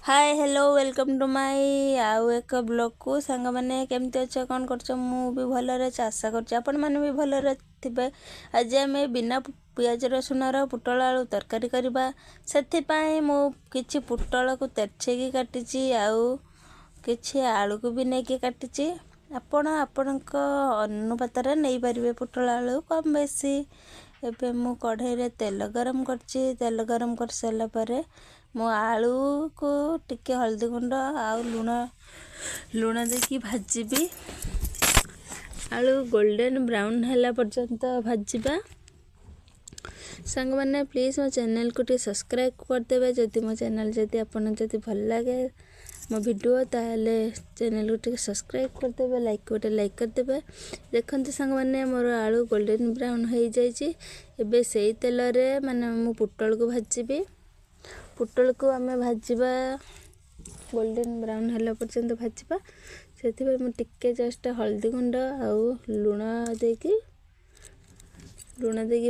Hi hello welcome to my ଆଉ ଏକ ବ୍ଲଗ୍କୁ। ସାଙ୍ଗମାନେ, କେମିତି ଅଛ, କ'ଣ କରୁଛ? ମୁଁ ବି ଭଲରେ ଅଛି, ଆଶା କରୁଛି ଆପଣମାନେ ବି ଭଲରେ ଥିବେ। ଆଜି ଆମେ ବିନା ପିଆଜ ରସୁଣର ପୋଟଳ ଆଳୁ ତରକାରୀ କରିବା। ସେଥିପାଇଁ ମୁଁ କିଛି ପୋଟଳକୁ ତେରଛେଇକି କାଟିଛି ଆଉ କିଛି ଆଳୁକୁ ବି ନେଇକି କାଟିଛି। ଆପଣ ଆପଣଙ୍କ ଅନୁପାତରେ ନେଇପାରିବେ ପୋଟଳ ଆଳୁ କମ୍ ବେଶୀ। ଏବେ ମୁଁ କଢ଼େଇରେ ତେଲ ଗରମ କରିଛି। ତେଲ ଗରମ କରିସାରିଲା ପରେ ମୁଁ ଆଳୁକୁ ଟିକେ ହଳଦୀ ଗୁଣ୍ଡ ଆଉ ଲୁଣ ଦେଇକି ଭାଜିବି। ଆଳୁ ଗୋଲ୍ଡେନ୍ ବ୍ରାଉନ୍ ହେଲା ପର୍ଯ୍ୟନ୍ତ ଭାଜିବା। ସାଙ୍ଗମାନେ, ପ୍ଲିଜ୍ ମୋ ଚ୍ୟାନେଲ୍କୁ ଟିକେ ସବସ୍କ୍ରାଇବ୍ କରିଦେବେ। ଯଦି ମୋ ଚ୍ୟାନେଲ୍ ଯଦି ଆପଣ ଯଦି ଭଲ ଲାଗେ ମୋ ଭିଡ଼ିଓ, ତାହେଲେ ଚ୍ୟାନେଲ୍କୁ ଟିକେ ସବସ୍କ୍ରାଇବ୍ କରିଦେବେ, ଲାଇକ୍ ଗୋଟେ ଲାଇକ୍ କରିଦେବେ। ଦେଖନ୍ତୁ ସାଙ୍ଗମାନେ, ମୋର ଆଳୁ ଗୋଲ୍ଡେନ୍ ବ୍ରାଉନ୍ ହେଇଯାଇଛି। ଏବେ ସେଇ ତେଲରେ ମାନେ ମୁଁ ପୋଟଳକୁ ଭାଜିବି। ପୋଟଳକୁ ଆମେ ଭାଜିବା, ଗୋଲ୍ଡେନ୍ ବ୍ରାଉନ୍ ହେଲା ପର୍ଯ୍ୟନ୍ତ ଭାଜିବା। ସେଥିପାଇଁ ମୁଁ ଟିକେ ଜଷ୍ଟ ହଳଦୀ ଗୁଣ୍ଡ ଆଉ ଲୁଣ ଦେଇକି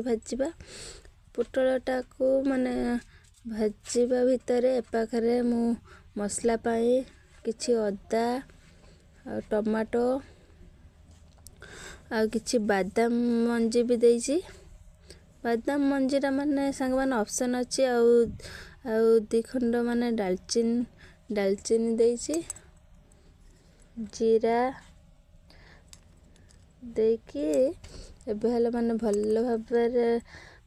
ଭାଜିବା ପୋଟଳଟାକୁ। ମାନେ ଭାଜିବା ଭିତରେ ଏପାଖରେ ମୁଁ ମସଲା ପାଇଁ କିଛି ଅଦା ଆଉ ଟମାଟୋ ଆଉ କିଛି ବାଦାମ ମଞ୍ଜି ବି ଦେଇଛି। ବାଦାମ ମଞ୍ଜିଟା ମାନେ ସାଙ୍ଗମାନେ ଅପସନ୍ ଅଛି। ଆଉ ଦୁଇ ଖଣ୍ଡ ମାନେ ଡାଲଚିନି ଦେଇଛି। ଜିରା ଦେଇକି ଏବେ ହେଲେ ମାନେ ଭଲ ଭାବରେ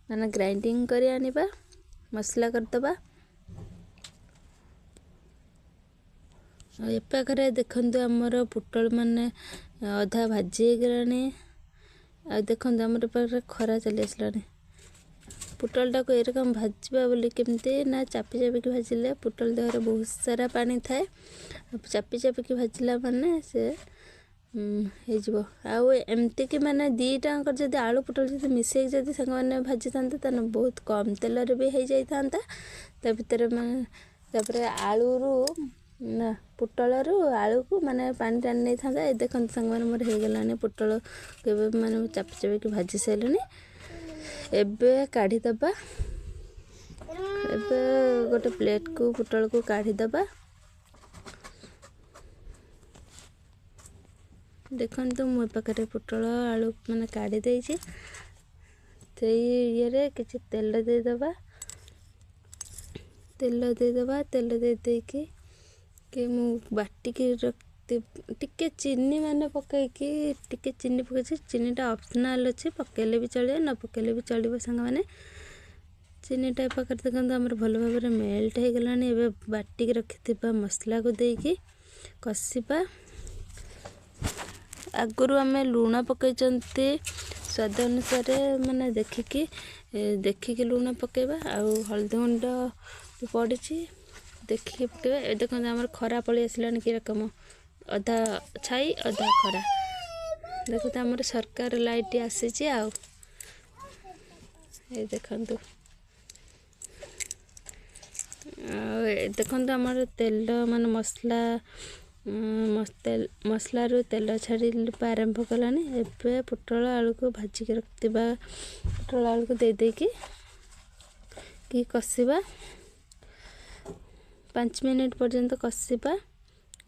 ମାନେ ଗ୍ରାଇଣ୍ଡିଙ୍ଗ କରି ଆଣିବା, ମସଲା କରିଦେବା। ଆଉ ଏପାଖରେ ଦେଖନ୍ତୁ, ଆମର ପୋଟଳ ମାନେ ଅଧା ଭାଜି ହେଇଗଲାଣି। ଆଉ ଦେଖନ୍ତୁ, ଆମର ପାଖରେ ଖରା ଚାଲି ଆସିଲାଣି। ପୋଟଳଟାକୁ ଏରକମ ଭାଜିବା ବୋଲି କେମିତି ନା ଚାପି ଚାପିକି ଭାଜିଲେ, ପୋଟଳ ଦେହରେ ବହୁତ ସାରା ପାଣି ଥାଏ, ଚାପି ଚାପିକି ଭାଜିଲା ମାନେ ସେ ହେଇଯିବ। ଆଉ ଏମିତିକି ମାନେ ଦୁଇଟାଙ୍କର ଯଦି ଆଳୁ ପୋଟଳ ଯଦି ମିଶେଇକି ଯଦି ସାଙ୍ଗମାନେ ଭାଜିଥାନ୍ତେ, ତାହେଲେ ବହୁତ କମ୍ ତେଲରେ ବି ହେଇଯାଇଥାନ୍ତା। ତା ଭିତରେ ମାନେ ତାପରେ ଆଳୁରୁ ନା ପୋଟଳରୁ ଆଳୁକୁ ମାନେ ପାଣି ଟାଣି ନେଇଥାନ୍ତା। ଏ ଦେଖନ୍ତୁ ସାଙ୍ଗମାନେ, ମୋର ହେଇଗଲାଣି ପୋଟଳ। କେବେ ମାନେ ମୁଁ ଚାପି ଚାପିକି ଭାଜି ସାରିଲିଣି। ଏବେ କାଢ଼ିଦେବା। ଏବେ ଗୋଟେ ପ୍ଲେଟ୍କୁ ପୋଟଳକୁ କାଢ଼ିଦେବା। ଦେଖନ୍ତୁ, ମୁଁ ଏ ପାଖରେ ପୋଟଳ ଆଳୁ ମାନେ କାଢ଼ି ଦେଇଛି। ସେଇ ଇଏରେ କିଛି ତେଲ ଦେଇଦେବା। ତେଲ ଦେଇଦେବା। ତେଲ ଦେଇ ଦେଇକି କି ମୁଁ ବାଟିକି ରଖି ଟିକେ ଚିନି ମାନେ ପକାଇକି, ଟିକେ ଚିନି ପକାଇଛି। ଚିନିଟା ଅପସନାଲ୍ ଅଛି, ପକାଇଲେ ବି ଚଳିବ, ନ ପକାଇଲେ ବି ଚଳିବ। ସାଙ୍ଗମାନେ, ଚିନିଟା ପାଖରେ ଦେଖନ୍ତୁ, ଆମର ଭଲ ଭାବରେ ମେଲ୍ଟ ହେଇଗଲାଣି। ଏବେ ବାଟିକି ରଖିଥିବା ମସଲାକୁ ଦେଇକି କଷିବା। ଆଗରୁ ଆମେ ଲୁଣ ପକାଇଛନ୍ତି, ସ୍ୱାଦ ଅନୁସାରେ ମାନେ ଦେଖିକି ଦେଖିକି ଲୁଣ ପକାଇବା। ଆଉ ହଳଦୀ ଗୁଣ୍ଡ ବି ପଡ଼ିଛି, ଦେଖିକି ପକାଇବା। ଏ ଦେଖନ୍ତୁ, ଆମର ଖରା ପଳେଇ ଆସିଲାଣି କି ରକମ, ଅଧା ଛାଇ ଅଧା ଖରା। ଦେଖନ୍ତୁ, ଆମର ସରକାର ଲାଇଟ୍ ଆସିଛି। ଆଉ ଏ ଦେଖନ୍ତୁ, ଆଉ ଦେଖନ୍ତୁ, ଆମର ତେଲ ମାନେ ମସଲାରୁ ତେଲ ଛାଡ଼ିବା ଆରମ୍ଭ କଲାଣି। ଏବେ ପୋଟଳ ଆଳୁକୁ ଭାଜିକି ରଖିଥିବା ପୋଟଳ ଆଳୁକୁ ଦେଇ ଦେଇକି କି କଷିବା। 5 ମିନିଟ୍ ପର୍ଯ୍ୟନ୍ତ କଷିବା।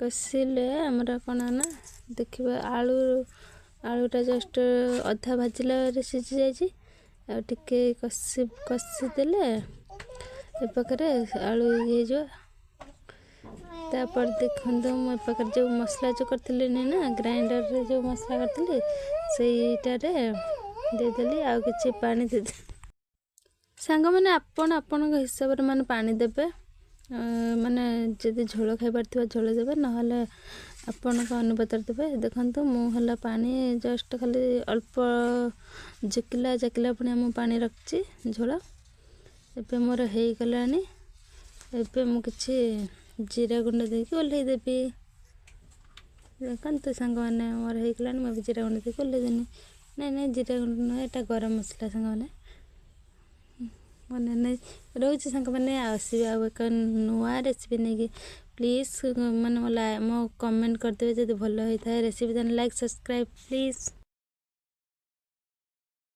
କଷିଲେ ଆମର କ'ଣ ନା ଦେଖିବା, ଆଳୁଟା ଜଷ୍ଟ ଅଧା ଭାଜିଲା ସିଝି ଯାଇଛି। ଆଉ ଟିକେ କଷିଦେଲେ ଏ ପାଖରେ ଆଳୁ ହେଇଯିବ। ତାପରେ ଦେଖନ୍ତୁ, ମୁଁ ଏ ପାଖରେ ଯେଉଁ ମସଲା ଯେଉଁ କରିଥିଲିନି ନା, ଗ୍ରାଇଣ୍ଡରରେ ଯେଉଁ ମସଲା କରିଥିଲି, ସେଇଟାରେ ଦେଇଦେଲି ଆଉ କିଛି ପାଣି ଦେଇଦେଲି। ସାଙ୍ଗମାନେ, ଆପଣ ଆପଣଙ୍କ ହିସାବରେ ମାନେ ପାଣି ଦେବେ। ମାନେ ଯଦି ଝୋଳ ଖାଇବାର ଥିବ ଝୋଳ ଦେବେ, ନହେଲେ ଆପଣଙ୍କ ଅନୁପାତରେ ଦେବେ। ଦେଖନ୍ତୁ, ମୁଁ ହେଲା ପାଣି ଜଷ୍ଟ ଖାଲି ଅଳ୍ପ ଜାକିଲା ଜାକିଲା ପୁଣି ମୁଁ ପାଣି ରଖିଛି ଝୋଳ। ଏବେ ମୋର ହେଇଗଲାଣି। ଏବେ ମୁଁ କିଛି ଜିରା ଗୁଣ୍ଡ ଦେଇକି ଓହ୍ଲେଇ ଦେବି। ଦେଖନ୍ତୁ ସାଙ୍ଗମାନେ, ମୋର ହେଇଗଲାଣି। ମୁଁ ଏବେ ଜିରା ଗୁଣ୍ଡ ଦେଇକି ଓହ୍ଲେଇ ଦେନି। ନାଇଁ ନାଇଁ, ଜିରା ଗୁଣ୍ଡ ନୁହେଁ, ଏଇଟା ଗରମ ମସଲା। ସାଙ୍ଗମାନେ, ମନେ ନାଇଁ ରହୁଛି। ସାଙ୍ଗମାନେ, ଆସିବି ଆଉ ଏକ ନୂଆ ରେସିପି ନେଇକି। ପ୍ଲିଜ୍ ମାନେ ମୋ କମେଣ୍ଟ କରିଦେବେ। ଯଦି ଭଲ ହେଇଥାଏ ରେସିପି, ତାହେଲେ ଲାଇକ୍, ସବସ୍କ୍ରାଇବ୍ ପ୍ଲିଜ୍।